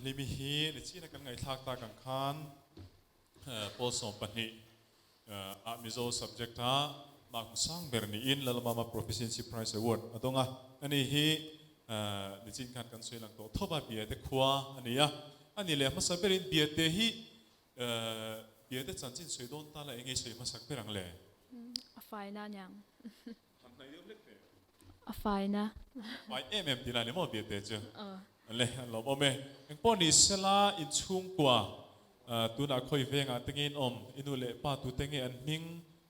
Hlimi hi nichina kan ngaihthlak tak ang khan pawl 12 ah Mizo subject a mark hmu sang ber niin Lalmama Proficiency Prize Award a dawng a. Ani hi nichin khan kan sawi lang tawh thawp a, Biate khua a ni a. Ani leh hmasa berin Biate hi Biate chanchin sawi dawn ta la eng nge sawi hmasak ber ang le? A faina aniang. Han hnaih deuh hlek ve. A faina. Fai em em tih lai ni maw Biate chu? Le, an lawm awm e. Engpawh ni sela inchhungkua tunah khawi vengah te nge in awm, i nu leh pa tute nge an hming,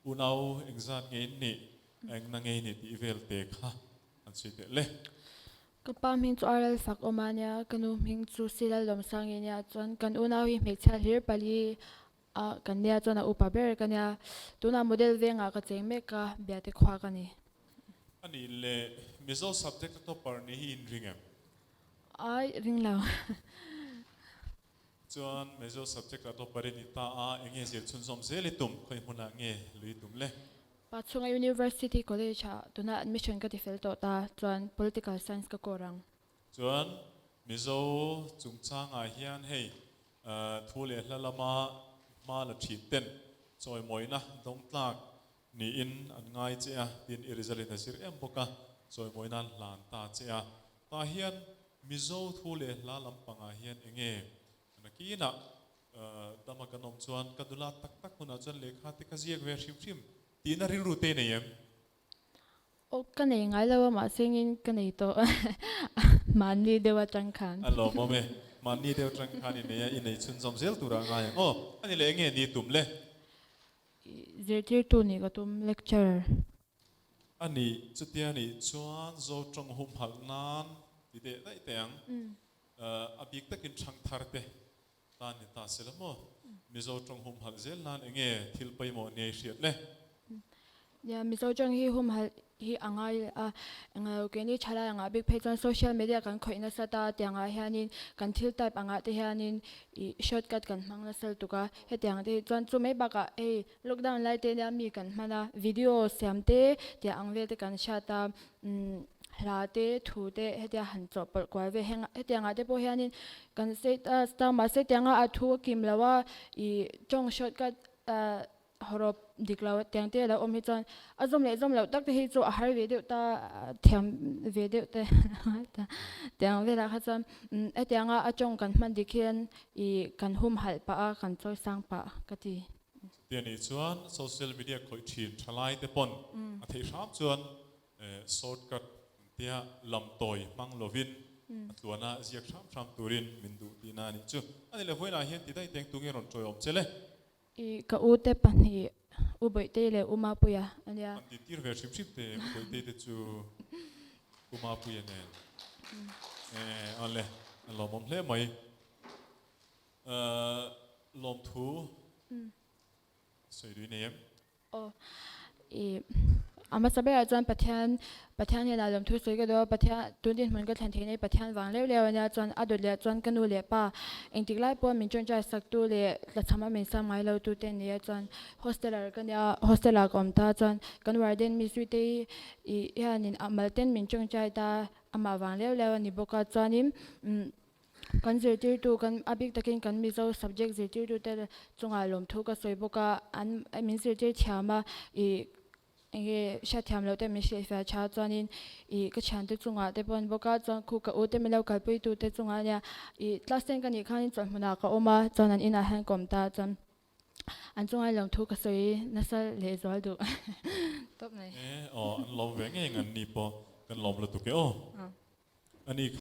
unau engzat nge in nih, engna nge i nih tih vel te kha an sawi teh le. Ka pa hming chu RL fak awm a nia, ka nu hming chu Silal Lawmsangi a nia, chuan kan unau hi hmeichhia hlir pali a kan nia chuan a upa ber ka nia. Tunah model vengah ka cheng mek a, Biate khua ka ni. A nih leh Mizo subject a topper ni hi in ring em? Ai, ring lo. Chuan Mizo subject a topper i ni ta a, enge zir chhunzawm zel i tum, khawi hmunah nge lui tum le? Pachhunga University College ah tuna admission ka ti fel tawh ta chuan Political Science ka kawr ang. Chuan Mizo chungchangah hian hei thu leh hla lama hma la thin ten chawimawina dawngtlak niin an ngai che a, tin i result in a zir em bawk a, chawimawina an hlan ta che a. Tah hian Mizo thu leh hla lampangah hian enge nakinah Dama kan awm chuan ka nula tak tak hunah chuan lehkha te ka ziak ve hrim hrim tihna rilru te nei em? Aw ka nei ngai lo a mahse engin ka nei tawh mahni deuh atang khan. A lawmawm e, mahni deuh atang khan i nei a, i nei chhunzawm zel turah a ngai ang aw. Ani leh enge ni tum le? Zirtirtu nih ka tum, lecturer. A nih chutia nih chuan Zotawng humhalh nan ti deh daih teh ang. A bik takin thangthar te tan ni ta se la maw? Mizo tawng humhalh zel nan enge thil pawimawh nia i hriat le? Nia, Mizo tawng hi humhalh hi a ngai a, englo keini thalai angah bik phei chuan social media kan khawih nasa ta tiangah hianin kan thil type angah te hianin ih shortcut kan hmang nasa lutuk a, hetiang te hi chuan chu mai bakah hei lockdown lai te nia mi kan hman a, video siam te tiang ang vel te kan hriat a, umm hla te thu te hetia han chawhpawlh kual ve heng hetiangah te pawh hianin kan status ta mahse tianga a thu a kim lo a ih tawng shortcut ah hawrawp dik lo tiang te a lo awm hi chuan a zawm leh zawm loh tak te hi chu a har ve deuh ta thiam ve deuh te tiang velah kha chuan hetianga a tawng kan hman dik hian ih kan humhalh pah a kan chawi sang pah ka ti. Chutia nih chuan social media khawih thin thalai te pawn a theih hram chuan Shortcut tia lam tawi hmang lovin a tluana ziak hram hram turin min duh tihna a nih chu. A ni le, vawiinah hian ti daih teng tungin rawn tawiawm che le. I ka u te pahnih, U Bawihtei leh U Mapuia a nia. An ti tir ve hrim hrim te, U Bawihtei te chu U Mapuia nen. Aw le, a lawmawm hle mai. Lawmthu sawi dui nei em? Aw, i a hmasa berah chuan Pathian, Pathian hnenah lawmthu sawi ka duh a, Pathian, tun dinhmun ka thlen theih nei Pathian vang leuh leuh a nia, chuan a dawt leh chuan ka nu leh pa engtik lai pawh min ṭawngṭai sak tu leh tlachham a min sam ngai lo tu te an ni a, chuan hosteler ka nia, hostel ah ka awm ta chuan kan warden mi Zuite i hianin a mal ten min ṭawngṭai ta, amah vang leuh leuh a ni bawk a, chuanin umm. Kan zirtirtu kan a bik takin kan Mizo subject zirtirtute chungah lawmthu ka sawi bawk a, an min zirtir thiam a, ih enge hriatthiam loh te min hrilhfiah tha chuanin ih ka thiante chungah te pawh an bawk a, chuan khu ka u te min lo kalpuitute chungah ania ih class ten ka nih khanin chawlhmunah ka awm a, chuan an inah hian ka awm ta chuan an chungah lawmthu ka sawi nasa lehzual duh tawp mai. E aw an lawm ve ngei ngan ni pawh kan lawm lutuk e aw. Ani.